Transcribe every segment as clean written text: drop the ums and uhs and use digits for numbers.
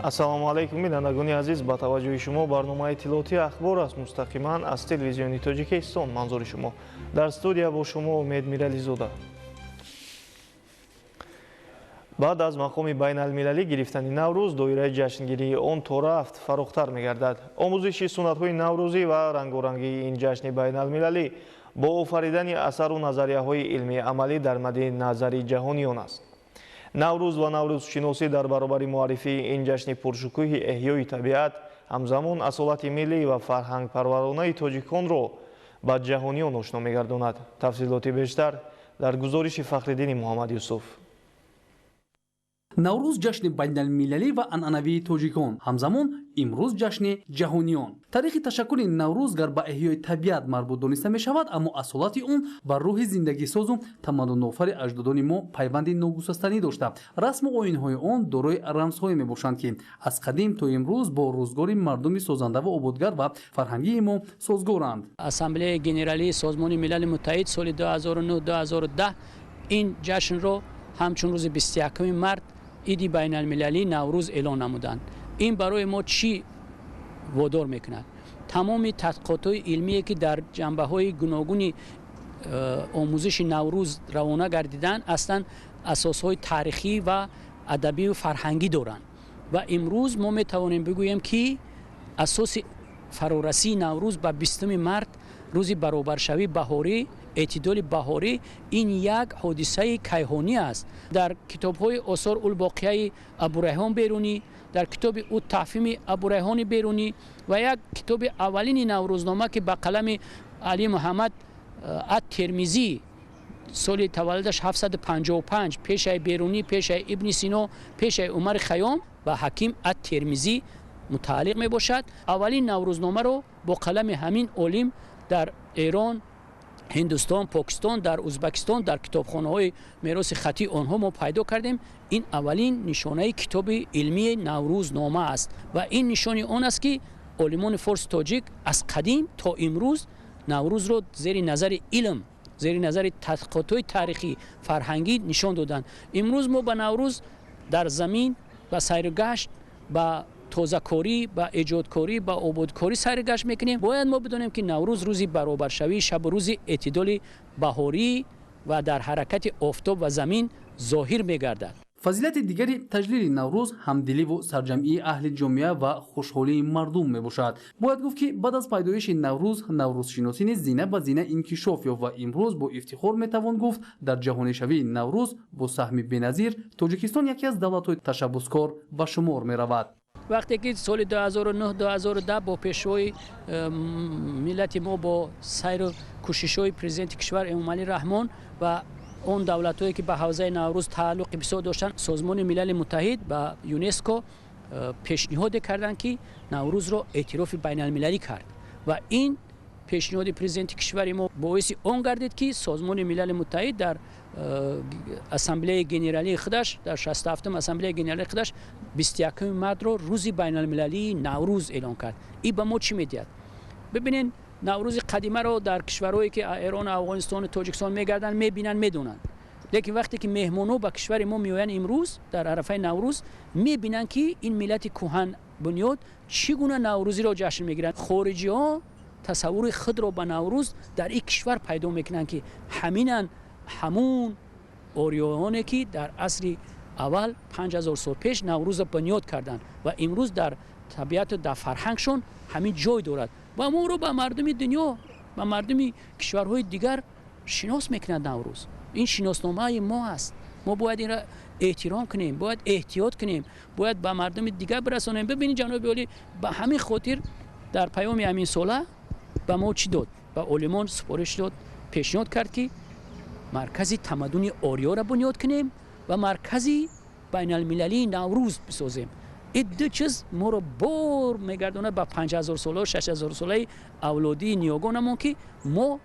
Ассалому алайкум, бинандагони азиз. Ба таваҷҷӯҳи шумо барномаи иттилоотии «Ахбор» аст, мустақиман аз Телевизиони Тоҷикистон манзури шумо. Дар студия бо шумо Умед Мирализода. Баъд аз мақоми байналмилалӣ гирифтани Наврӯз, доираи ҷашнгирии он то рафт фарохтар мегардад. Омӯзиши суннатҳои наврӯзӣ ва рангорангии ин ҷашни байналмилалӣ бо офаридани асару назарияҳои илмии амалӣ дар мадди назари ҷаҳониён аст. Наврӯз ва наврӯзшиносӣ дар баробари муаррифии ин ҷашни пуршукӯҳи эҳёи табиат, ҳамзамон асолати миллӣ ва фарҳангпарваронаи тоҷиконро ба ҷаҳониён ошно мегардонад. Тафсилоти бештар дар гузориши Фахриддини Муҳаммад Юсуф. Наврӯз — ҷашни байналмилалӣ ва анъанавии тоҷикон, ҳамзамон имрӯз ҷашни ҷаҳониён. Таърихи ташаккули Наврӯз гар ба эҳёи табиат марбут дониста мешавад, аммо асолати он ба рӯҳи зиндагисозу тамаддунофари аҷдодони мо пайванди ногусастанӣ дошта, расму оинҳои он дорои рамзҳое мебошанд, ки аз қадим то имрӯз бо рӯзгори мардуми созандаву ободгар ва фарҳангии мо созгоранд. Ассамблеяи Генералии Созмони Милали Муттаҳид соли 2009-2010 ин ҷашнро ҳамчун рӯзи 21 март иди байналмилалии Наврӯз эълон намуданд. Ин барои мо чӣ водор мекунад? Тамоми тадқиқотҳои илмие, ки дар ҷанбаҳои гуногуни омӯзиши Наврӯз равона гардиданд, аслан асосҳои таърихӣ ва адабию фарҳангӣ доранд ва имрӯз мо метавонем бигӯем, ки асоси фарорасии Наврӯз ба 20 март, рӯзи баробаршавии баҳорӣ, эътидоли баҳорӣ, ин як ҳодисаи кайҳонӣ аст. Дар китобҳои Осор улбоқияи Абурайҳон Берунӣ, дар китоби ут Тафҳими Абурайҳони Берунӣ ва як китоби аввалини наврӯзнома, ки ба қалами Али Муҳаммад ат Термизӣ, соли таваллудаш 755, пешаи Берунӣ, пешаи Ибни Сино, пешаи Умари Хайём ва Ҳаким ат Термизӣ мутааллиқ мебошад, аввалин наврӯзномаро бо қалами ҳамин олим дар Эрон, Ҳиндустон, Покистон, дар Узбакистон, дар китобхонаҳои мероси хаттии онҳо мо пайдо кардем. Ин аввалин нишонаи китоби илмии наврӯзнома аст ва ин нишони он аст, ки олимони форси тоҷик аз қадим то имрӯз Наврӯзро зери назари илм, зери назари тадқиқотҳои таърихӣ, фарҳангӣ нишон доданд. Имрӯз мо ба Наврӯз дар замин ба сайругашт, ба тозакорӣ, ба эҷодкорӣ, ба ободкорӣ сайругашт мекунем. Бояд мо бидонем, ки Наврӯз рӯзи баробаршавии шабу рӯзи эътидоли баҳорӣ ва дар ҳаракати офтоб ва замин зоҳир мегардад. Фазилати дигари таҷлили Наврӯз ҳамдиливу сарҷамъии аҳли ҷомеа ва хушҳолии мардум мебошад. Бояд гуфт, ки баъд аз пайдоиши Наврӯз наврӯзшиносӣ низ зина ба зина инкишоф ёфт ва имрӯз бо ифтихор метавон гуфт, дар ҷаҳонишавии Наврӯз бо саҳми беназир Тоҷикистон яке аз давлатҳои ташаббускор ба шумор меравад. Вақте ки соли 2009-2010 бо пешвои миллати мо, бо сайру кӯшишҳои Президенти кишвар Эмомалӣ Раҳмон ва он давлатҳое, ки ба ҳавзаи Наврӯз тааллуқи бисёр доштанд, Созмони Милали Муттаҳид ба ЮНЕСКО пешниҳоде карданд, ки Наврӯзро эътирофи байналмилалӣ кард, ва ин пешниҳоди Президенти кишвари мо боиси он гардид, ки Созмони Милали Муттаҳид дар Ассамблеяи Генералии худаш, дар 67-ум Ассамблеяи Генералии худаш 21 мартро рӯзи байналмилалии Наврӯз эълон кард. Ин ба мо чӣ медиҳад? Бибинед, Наврӯзи қадимаро дар кишварҳое, ки Эрону Афғонистону Тоҷикистон мегарданд, мебинанд, медонанд, лекин вақте ки меҳмонҳо ба кишвари мо меоянд, имрӯз дар арафаи Наврӯз мебинанд, ки ин миллати кӯҳан бунёд чӣ гуна наврӯзиро ҷашн мегиранд. Хориҷиҳо тасаввури худро ба Наврӯз дар ин кишвар пайдо мекунанд, ки ҳаминанд ҳамун ориёне, ки дар асри аввал, 5000 сол пеш Наврӯзро бунёд карданд ва имрӯз дар табиату дар фарҳангшон ҳамин ҷой дорад ва моро ба мардуми дунё, ба мардуми кишварҳои дигар шинос мекунад. Наврӯз ин шиносномаи мо аст. Мо бояд инро эҳтиром кунем, бояд эҳтиёт кунем, бояд ба мардуми дигар бирасонем. Бибинед, ҷаноби олӣ ба ҳамин хотир дар паёми ҳаминсола ба мо чӣ дод? Ба олимон супориш дод, пешниҳод кард, ки маркази тамаддуни ориёро бунёд кунем ва маркази байналмилалии Наврӯз бисозем. Ин ду чиз моро бор мегардонад ба 5000 сола, 6000 солаи авлодии ниёгонамон, ки мо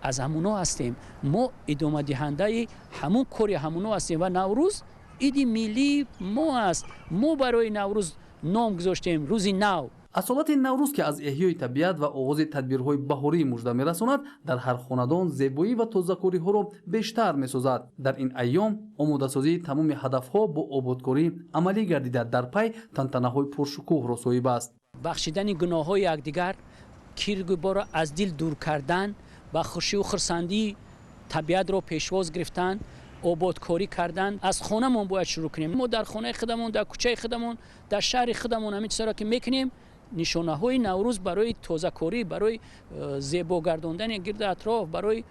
аз ҳамуно ҳастем, мо идомадиҳандаи ҳамун кори ҳамуно ҳастем ва Наврӯз иди миллии мо аст. Мо барои Наврӯз ном гузоштем, рӯзи нав. Асолати Наврӯз, ки аз эҳёи табиат ва оғози тадбирҳои баҳорӣ мужда мерасонад, дар ҳар хонадон зебоӣ ва тозакориҳоро бештар месозад. Дар ин айём омодасозии тамоми ҳадафҳо бо ободкорӣ амалӣ гардида, дар пай тантанаҳои пуршукӯҳро соҳиб аст. Бахшидани гуноҳҳои якдигар, киргуборро аз дил дур кардан, ба хушию хурсандии табиатро пешвоз гирифтан, ободкорӣ кардан. Аз хонамон бояд шурӯъ кунем. Мо дар хонаи худамон, дар кӯчаи худамон, дар шаҳри худамон ҳамин чизҳоро ки мекунем, нишонаҳои Наврӯз барои тозакорӣ, барои зебо гардондани гирду атроф, барои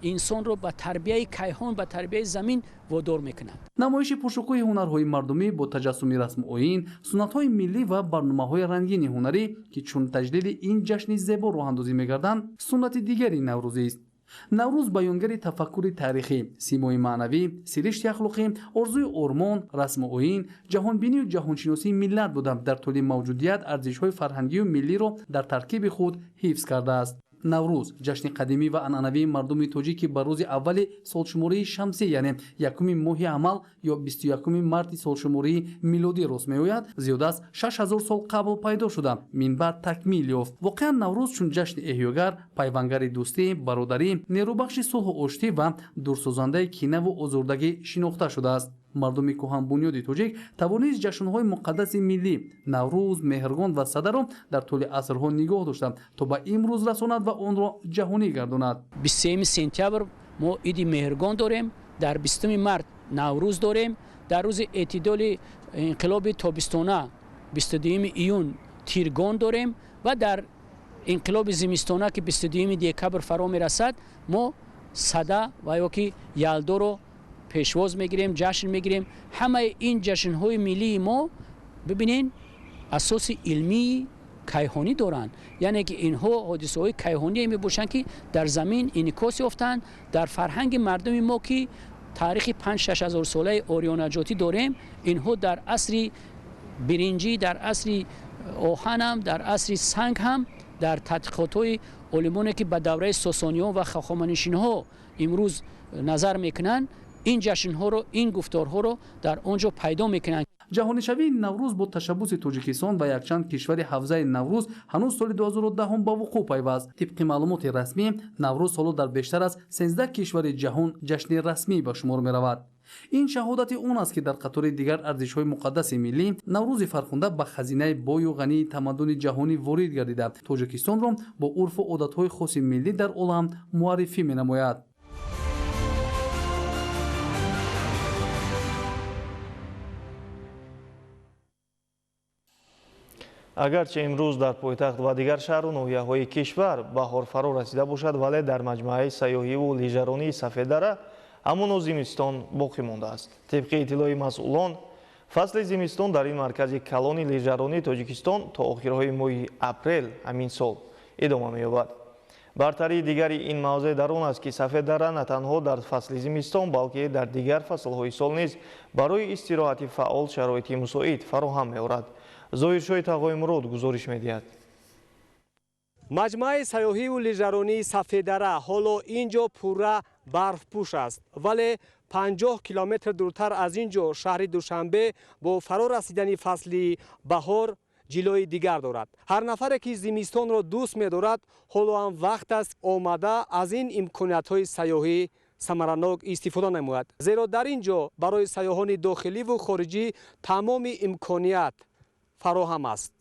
инсонро ба тарбияи кайҳон, ба тарбияи замин водор мекунад. Намоиши пуршукӯҳи ҳунарҳои мардумӣ бо таҷассуми расму оин, суннатҳои миллӣ ва барномаҳои рангини ҳунарӣ, ки чун таҷлили ин ҷашни зебо роҳандозӣ мегарданд, суннати дигари наврӯзист. Наврӯз баёнгари тафаккури таърихӣ, симои маънавӣ, сиришти ахлоқӣ, орзуи ормон, расму оин, ҷаҳонбинию ҷаҳоншиносии миллат буда, дар тӯли мавҷудият арзишҳои фарҳангию миллиро дар таркиби худ ҳифз кардааст. Наврӯз ҷашни қадимӣ ва анъанавии мардуми тоҷик, ки ба рӯзи аввали солшумории шамсӣ, яъне якуми моҳи ҳамал ё 21 марти солшумории милодӣ рост меояд, зиёда аз 6000 сол қабл пайдо шуда, минбаъд такмил ёфт. Воқеан Наврӯз чун ҷашни эҳёгар, пайвангари дӯстӣ, бародарӣ, нерӯбахши сулҳу оштӣ ва дурсозандаи кинаву озурдагӣ шинохта шудааст. Мардуми кӯҳанбунёди тоҷик тавонист ҷашнҳои муқаддаси миллӣ Наврӯз, Меҳргон ва Садаро дар тӯли асрҳо нигоҳ дошта, то ба имрӯз расонад ва онро ҷаҳонӣ гардонад. 23 сентябр мо иди Меҳргон дорем, дар 20 март Наврӯз дорем, дар рӯзи эътидоли инқилоби тобистона 22 июн Тиргон дорем ва дар инқилоби зимистона, ки 22 декабр фаро мерасад, мо Сада ва ё ки Ялдоро пешвоз мегирем, ҷашн мегирем. Ҳамаи ин ҷашнҳои миллии мо, бибинен, асоси илмии кайҳонӣ доранд, яъне ки инҳо ҳодисаҳои кайҳоние мебошанд, ки дар замин инъикос ёфтанд. Дар фарҳанги мардуми мо, ки таърихи 5-6 ҳазор солаи ориёнаҷотӣ дорем, инҳо дар асри биринҷӣ, дар асри оҳан ҳам, дар асри санг ҳам, дар тадқиқотҳои олимоне, ки ба давраи сосониён ва хахоманишинҳо имрӯз назар мекунанд, ин ҷашнҳоро, ин гуфторҳоро дар он ҷо пайдо мекунанд. Ҷаҳонишавии Наврӯз бо ташаббуси Тоҷикистон ва якчанд кишвари ҳавзаи Наврӯз ҳанӯз соли 2010 ба вуқӯъ пайваст. Тибқи маълумоти расмӣ, Наврӯз ҳоло дар бештар аз 13 кишвари ҷаҳон ҷашни расмӣ ба шумор меравад. Ин шаҳодати он аст, ки дар қатори дигар арзишҳои муқаддаси миллӣ Наврӯзи фархунда ба хазинаи бою ғании тамаддуни ҷаҳонӣ ворид гардида, Тоҷикистонро бо урфу одатҳои хоси миллӣ дар олам муаррифӣ менамояд. Агарчи имрӯз дар пойтахт ва дигар шаҳру ноҳияҳои кишвар баҳор фаро расида бошад, вале дар маҷмӯаи сайёҳиву лижаронии Сафеддара ҳамоно зимистон боқӣ мондааст. Тибқи иттилои масъулон, фасли зимистон дар ин маркази калони лижаронии Тоҷикистон то охирҳои моҳи апрел ҳамин сол идома меёбад. Бартарии дигари ин мавзеъ дар он аст, ки Сафеддара на танҳо дар фасли зимистон, балки дар дигар фаслҳои сол низ барои истироҳати фаъол шароити мусоид фароҳам меорад. Зоҳиршоҳи Тағоимурод гузориш медиҳад. Маҷмӯаи сайёҳиву лижаронии Сафеддара ҳоло ин ҷо пурра барфпӯш аст, вале 50 километр дуртар аз ин ҷо шаҳри Душанбе бо фаро расидани фасли баҳор ҷилои дигар дорад. Ҳар нафаре, ки зимистонро дӯст медорад, ҳоло ҳам вақт аст омада аз ин имкониятҳои сайёҳӣ самаранок истифода намояд, зеро дар ин ҷо барои сайёҳони дохиливу хориҷӣ тамоми имконият фароҳам аст.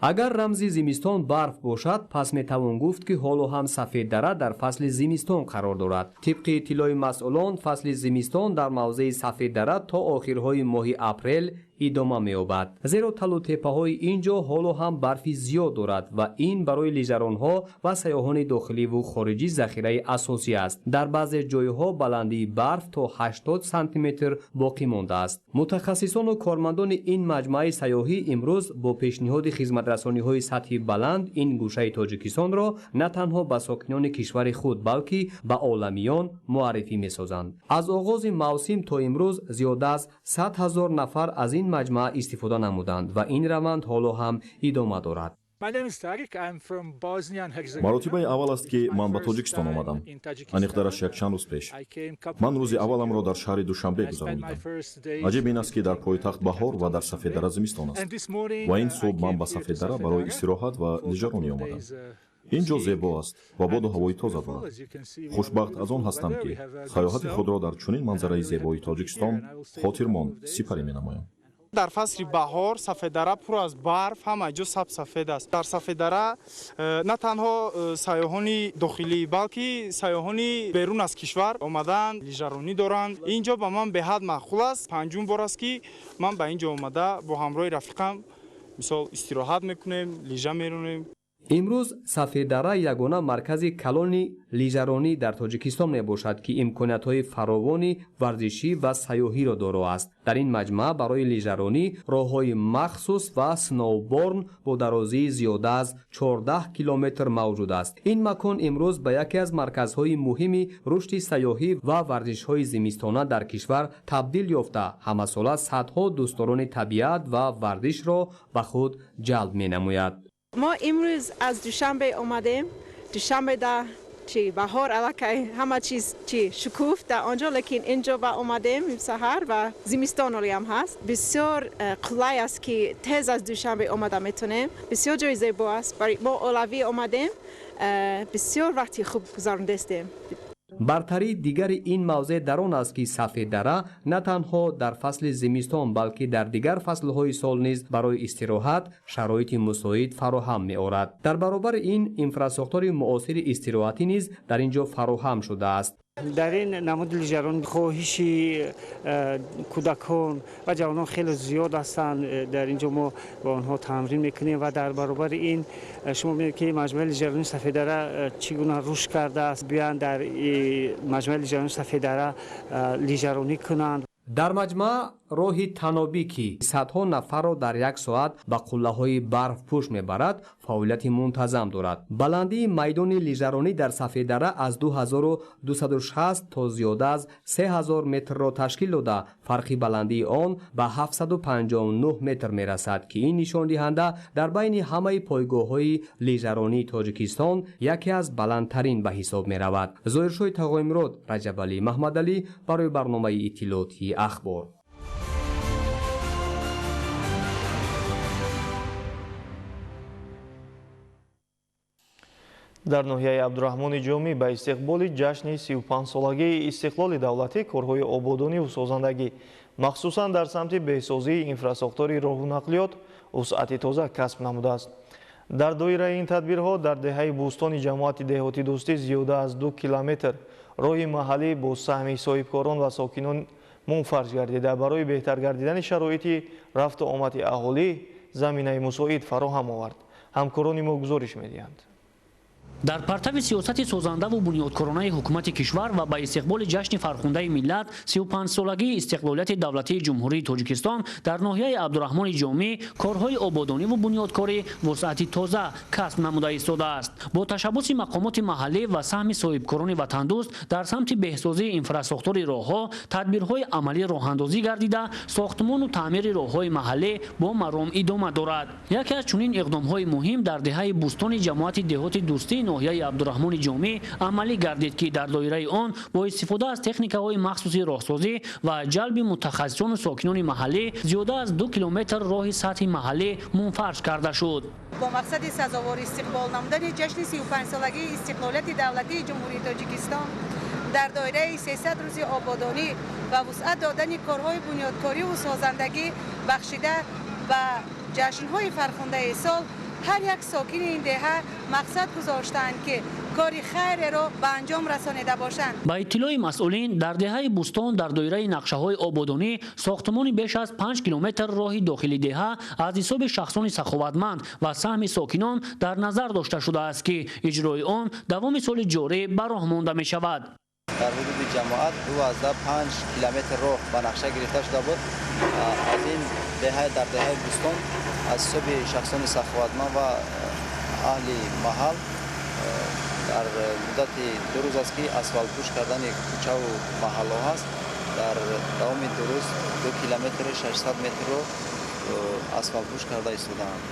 Агар рамзи зимистон барф бошад, пас метавон гуфт, ки ҳоло ҳам Сафеддара дар фасли зимистон қарор дорад. Тибқи иттилои масъулон, фасли зимистон дар мавзеи Сафеддара то охирҳои моҳи апрел идома меёбад, зеро талу теппаҳои ин ҷо ҳоло ҳам барфи зиёд дорад ва ин барои лижаронҳо ва сайёҳони дохиливу хориҷӣ захираи асосӣ аст. Дар баъзе ҷойҳо баландии барф то 80 сантиметр боқӣ мондааст. Мутахассисону кормандони ин маҷмӯаи сайёҳӣ имрӯз бо пешниҳоди хизматрасониҳои сатҳи баланд ин гӯшаи Тоҷикистонро на танҳо ба сокинони кишвари худ, балки ба оламиён муаррифӣ месозанд. Аз оғози мавсим то имрӯз зиёда аз 100 000 нафар аз ин маҷмӯа истифода намуданд ва ин раванд ҳоло ҳам идома дорад. Маротибаи аввал аст, ки ман ба Тоҷикистон омадам. Аниқтараш, якчанд рӯз пеш. Ман рӯзи авваламро дар шаҳри Душанбе гузаронидам. Аҷиб ин аст, ки дар пойтахт баҳор ва дар Сафеддара зимистон аст. Ва ин субҳ ман ба Сафеддара барои истироҳат ва лижаронӣ омадам. Ин ҷо зебо аст ва боду ҳавои тоза дорад. Хушбахт аз он ҳастам, ки саёҳати худро дар чунин манзараи зебои Тоҷикистон хотирмон сипарӣ менамоям. Дар фасли баҳор Сафеддара пур аз барф, ҳама ҷо сабсафед аст. Дар Сафеддара на танҳо сайёҳони дохилӣ, балки сайёҳони берун аз кишвар омадаанд, лижаронӣ доранд. Ин ҷо ба ман беҳад маъқул аст. Панҷум бор аст, ки ман ба ин ҷо омада бо ҳамроҳи рафиқам, мисол, истироҳат мекунем, лижа меронем. Имрӯз Сафеддара ягона маркази калони лижаронӣ дар Тоҷикистон мебошад, ки имкониятҳои фаровони варзишӣ ва сайёҳиро доро аст. Дар ин маҷмаа барои лижаронӣ роҳҳои махсус ва сноуборн бо дарозии зиёда аз 14 километр мавҷуд аст. Ин макон имрӯз ба яке аз марказҳои муҳими рушди сайёҳӣ ва варзишҳои зимистона дар кишвар табдил ёфта, ҳамасола садҳо дӯстдорони табиат ва варзишро ба худ ҷалб менамояд. Мо имрӯз аз Душанбе омадем. Душанбе да чи баҳор, аллакай ҳама чиз чи шукуфт дар онҷо, лекин инҷо ба омадем саҳар ва зимистон ҳолиам ҳаст. Бисёр қулай аст, ки тез аз Душанбе омада метонем. Бисёр ҷои зебо аст. Барои мо олавӣ омадем, бисёр вақти хуб гузарондастем. Бартарии дигари ин мавзеъ дар он аст, ки Сафеддара на танҳо дар фасли зимистон, балки дар дигар фаслҳои сол низ барои истироҳат шароити мусоид фароҳам меорад. Дар баробари ин, инфрасохтори муосири истироҳатӣ низ дар ин ҷо фароҳам шудааст. Дар ин намуди лижарон хоҳиши кӯдакон ва ҷавонон хеле зиёд ҳастанд. Дар ин ҷо мо бо онҳо тамрин мекунем ва дар баробари ин шумо мебинед, ки маҷмӯаи лижарони Сафеддара чӣ гуна рушд кардааст. Биёянд, дар маҷмӯаи лижарони Сафеддара лижаронӣ кунанд. Дар маҷмаа роҳи танобӣ, ки садҳо нафарро дар як соат ба қуллаҳои барфпӯш мебарад, фаъолияти мунтазам дорад. Баландии майдони лижаронӣ дар Сафеддара аз 2260 то зиёда аз 3000 метрро ташкил дода, фарқи баландии он ба 759 метр мерасад, ки ин нишондиҳанда дар байни ҳамаи пойгоҳҳои лижаронии Тоҷикистон яке аз баландтарин ба ҳисоб меравад. Зоҳиршоҳи Тағоимурод, Раҷабалӣ Маҳмадалӣ барои барномаи иттилоотии Ахбор. Дар ноҳияи Абдураҳмони Ҷомӣ ба истиқболи ҷашни 35-солагии истиқлоли давлатӣ корҳои ободониву созандагӣ, махсусан дар самти беҳсозии инфрасохтори роҳу нақлиёт, вусъати тоза касб намудааст. Дар доираи ин тадбирҳо дар деҳаи Бӯстони ҷамоати деҳоти Дӯстӣ зиёда аз 2 километр роҳи маҳаллӣ бо саҳми соҳибкорон ва сокинон мунфарҷ гардида, барои беҳтар гардидани шароити рафту омади аҳолӣ заминаи мусоид фароҳам овард. Ҳамкорони мо гузориш медиҳанд. Дар партави сиёсати созандаву бунёдкоронаи ҳукумати кишвар ва ба истиқболи ҷашни фархундаи миллат, 35-солагии истиқлолияти давлатии Ҷумҳурии Тоҷикистон, дар ноҳияи Абдураҳмони Ҷомӣ корҳои ободониву бунёдкорӣ вусъати тоза касб намуда истодааст. Бо ташаббуси мақомоти маҳаллӣ ва саҳми соҳибкорони ватандӯст дар самти беҳсозии инфрасохтори роҳҳо тадбирҳои амалӣ роҳандозӣ гардида, сохтмону таъмири роҳҳои маҳаллӣ бо маром идома дорад. Яке аз чунин иқдомҳои муҳим дар деҳаи Бӯстони ҷамоати деҳоти Дӯстии ноҳияи Абдураҳмони Ҷомӣ амалӣ гардид, ки дар доираи он бо истифода аз техникаҳои махсуси роҳсозӣ ва ҷалби мутахассисону сокинони маҳаллӣ зиёда аз 2 километр роҳи сатҳи маҳаллӣ мунфарш карда шуд. Бо мақсади сазовор истиқбол намудани ҷашни 35-солагии истиқлолияти давлатии Ҷумҳурии Тоҷикистон дар доираи 300 рӯзи ободонӣ ва вусъат додани корҳои бунёдкориву созандагӣ бахшида ба ҷашнҳои фархундаи сол, ҳар як сокини ин деҳа мақсад гузоштаанд, ки кори хайреро ба анҷом расонида бошанд. Ба иттилои масъулин, дар деҳаи Бӯстон дар доираи нақшаҳои ободонӣ сохтмони беш аз 5 километр роҳи дохили деҳа аз ҳисоби шахсони саховатманд ва саҳми сокинон дар назар дошта шудааст, ки иҷрои он давоми соли ҷорӣ ба роҳ монда мешавад. Дар ҳудуди ҷамоат 2,5 километр роҳ ба нақша гирифта шуда буд. Аз ин деҳа, дар деҳаи Бӯстон, аз ҳисоби шахсони саховатманд ва аҳли маҳал дар муддати 2 рӯз аст, ки асфалтпӯш кардани кӯчаву маҳалло ҳаст. Дар давоми 2 рӯз 2 километри 600 метрро асфалтпӯш карда истодаанд.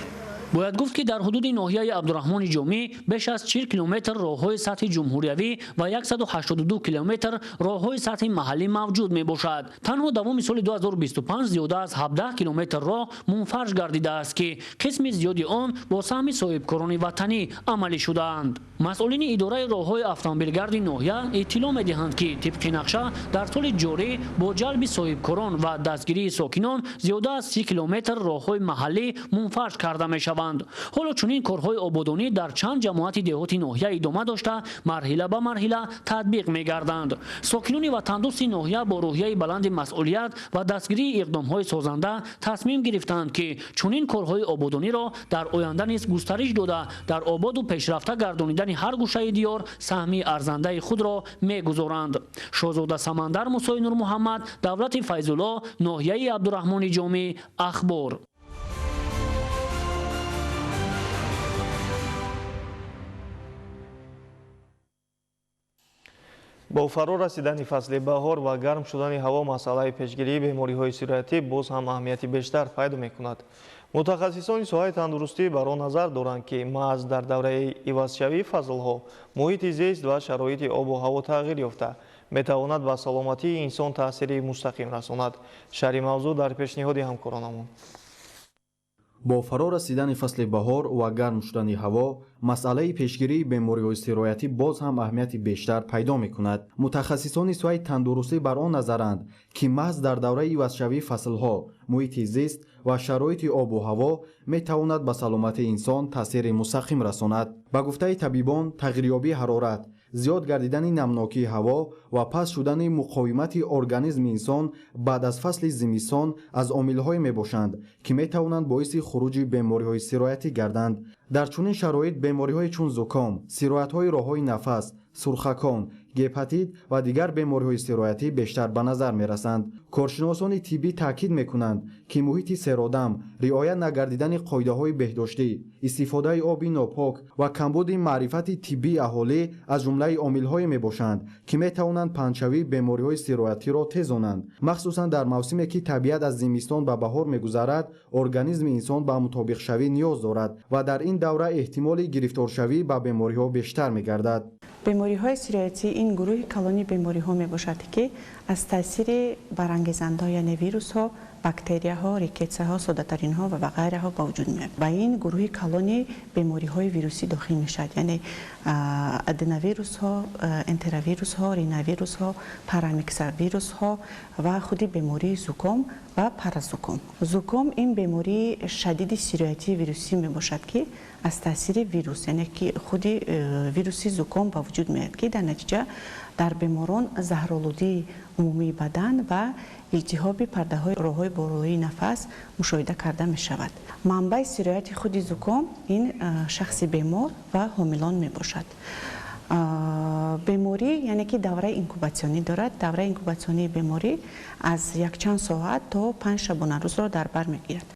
Бояд гуфт, ки дар ҳудуди ноҳияи Абдураҳмони Ҷомӣ беш аз 40 километр роҳҳои сатҳи ҷумҳуриявӣ ва 182 километр роҳҳои сатҳи маҳаллӣ мавҷуд мебошад. Танҳо давоми соли 2025 зиёда аз 17 километр роҳ мунфарш гардидааст, ки қисми зиёди он бо саҳми соҳибкорони ватанӣ амалӣ шудаанд. Масъулини идораи роҳҳои автомобилгарди ноҳия иттилоъ медиҳанд, ки тибқи нақша дар соли ҷорӣ бо ҷалби соҳибкорон ва дастгирии сокинон зиёда аз 30 километр роҳҳои маҳаллӣ мунфарш карда мешаванд. Ҳоло чунин корҳои ободонӣ дар чанд ҷамоати деҳоти ноҳия идома дошта, марҳила ба марҳила татбиқ мегарданд. Сокинони ватандӯсти ноҳия бо рӯҳияи баланди масъулият ва дастгирии иқдомҳои созанда тасмим гирифтанд, ки чунин корҳои ободониро дар оянда низ густариш дода, дар ободу пешрафта гардонидани ҳар гӯшаи диёр саҳми арзандаи худро мегузоранд. Шоҳзода Самандар, Мусои Нурмуҳаммад, Давлати Файзулло, ноҳияи Абдураҳмони Ҷомӣ, Ахбор. Бо фаро расидани фасли баҳор ва гарм шудани ҳаво масъалаи пешгирии бемориҳои сироятӣ боз ҳам аҳамияти бештар пайдо мекунад. Мутахассисони соҳаи тандурустӣ бар он назар доранд, ки маҳз дар давраи ивазшавии фаслҳо муҳити зист ва шароити обу ҳаво тағйир ёфта метавонад ба саломатии инсон таъсири мустақим расонад. Шарҳи мавзӯъ дар пешниҳоди ҳамкоронамон. Бо фаро расидани фасли баҳор ва гарм шудани ҳаво масъалаи пешгирии бемориҳои сироятӣ боз ҳам аҳамияти бештар пайдо мекунад. Мутахассисони соҳаи тандурустӣ бар он назаранд, ки маҳз дар давраи ивазшавии фаслҳо муҳити зист ва шароити обу ҳаво метавонад ба саломатии инсон таъсири мустақим расонад. Ба гуфтаи табибон, тағйирёбии ҳарорат, зиёд гардидани намнокии ҳаво ва паст шудани муқовимати организми инсон баъд аз фасли зимистон аз омилҳое мебошанд, ки метавонанд боиси хуруҷи бемориҳои сироятӣ гарданд. Дар чунин шароит бемориҳои чун зуком, сироятҳои роҳҳои нафас, сурхакон, гепатит ва дигар бемориҳои сироятӣ бештар ба назар мерасанд. Коршиносони тиббӣ таъкид мекунанд, ки муҳити серодам, риоя нагардидани қоидаҳои беҳдоштӣ, истифодаи оби нопок ва камбуди маърифати тиббии аҳолӣ аз ҷумлаи омилҳое мебошанд, ки метавонанд паҳншавии бемориҳои сироятиро тезонанд. Махсусан дар мавсиме ки табиат аз зимистон ба баҳор мегузарад, организми инсон ба мутобиқшавӣ ниёз дорад ва дар ин давра эҳтимоли гирифторшавӣ ба бемориҳо бештар мегардад. Бемориҳои сироятӣ ин гурӯҳи калони бемориҳо мебошад, ки аз таъсири барангезандаҳо, яъне вирусҳо, бактерияҳо, рикетсияҳо, содатаринҳо ва ғайраҳо ба вуҷуд меояд. Ба ин гурӯҳи калони бемориҳои вирусӣ дохил мешавад, яъне аденовирусҳо, энтеровирусҳо, риновирусҳо, парамиксовирусҳо ва худи бемории зуком ва паразуком. Зуком ин бемории шадиди сироятии вирусӣ мебошад, ки аз таъсири вирус, яъне ки худи вируси зуком ба вуҷуд меояд, ки дар натиҷа дар беморон заҳролудии умумии бадан ва илтиҳоби пардаҳои роҳҳои болоии нафас мушоҳида карда мешавад. Манбаи сирояти худи зуком ин шахси бемор ва ҳомилон мебошад. Беморӣ, яъне ки давраи инкубатсионӣ дорад. Давраи инкубатсионии беморӣ аз якчанд соат то 5 шабонарӯзро дар бар мегирад.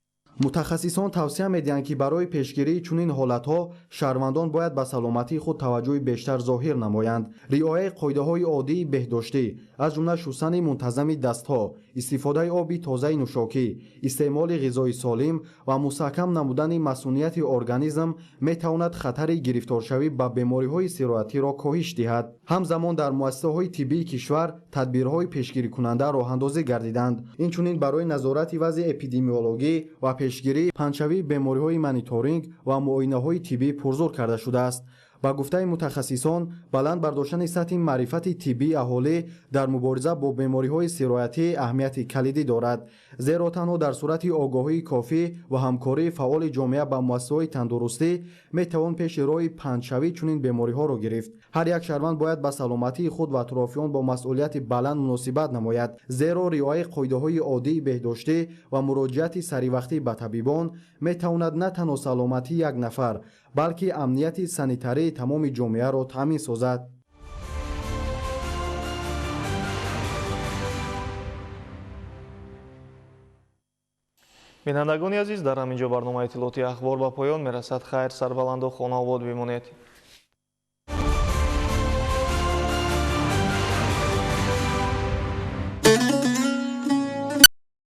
Мутахассисон тавсия медиҳанд, ки барои пешгирии чунин ҳолатҳо шаҳрвандон бояд ба саломатии худ таваҷҷӯҳи бештар зоҳир намоянд. Риояи қоидаҳои оддии беҳдоштӣ, аз ҷумла шустани мунтазами дастҳо, истифодаи оби тозаи нӯшокӣ, истеъмоли ғизои солим ва мустаҳкам намудани масунияти организм метавонад хатари гирифторшавӣ ба бемориҳои сироятиро коҳиш диҳад. Ҳамзамон дар муассисаҳои тиббии кишвар тадбирҳои пешгирикунанда роҳандозӣ гардиданд. Инчунин барои назорати вазъи эпидемиологӣ ва пешгирии паҳншавии бемориҳои мониторинг ва муоинаҳои тиббӣ пурзур карда шудааст. Ба гуфтаи мутахассисон, баланд бардоштани сатҳи маърифати тиббии аҳолӣ дар мубориза бо бемориҳои сироятӣ аҳамияти калидӣ дорад, зеро танҳо дар сурати огоҳии кофӣ ва ҳамкории фаъоли ҷомеа ба муассисаҳои тандурустӣ метавон пеши роҳи паҳншавии чунин бемориҳоро гирифт. Ҳар як шаҳрванд бояд ба саломатии худ ва атрофиён бо масъулияти баланд муносибат намояд, зеро риояи қоидаҳои оддии беҳдоштӣ ва муроҷиати саривақтӣ ба табибон метавонад на танҳо саломатии як нафар, балки амнияти санитарии тамоми ҷомеаро таъмин созад. Бинандагони азиз, дар ҳамин ҷо барномаи иттилоотии Ахбор ба поён мерасад. Хайр, сарбаланду хонаобод бимонед.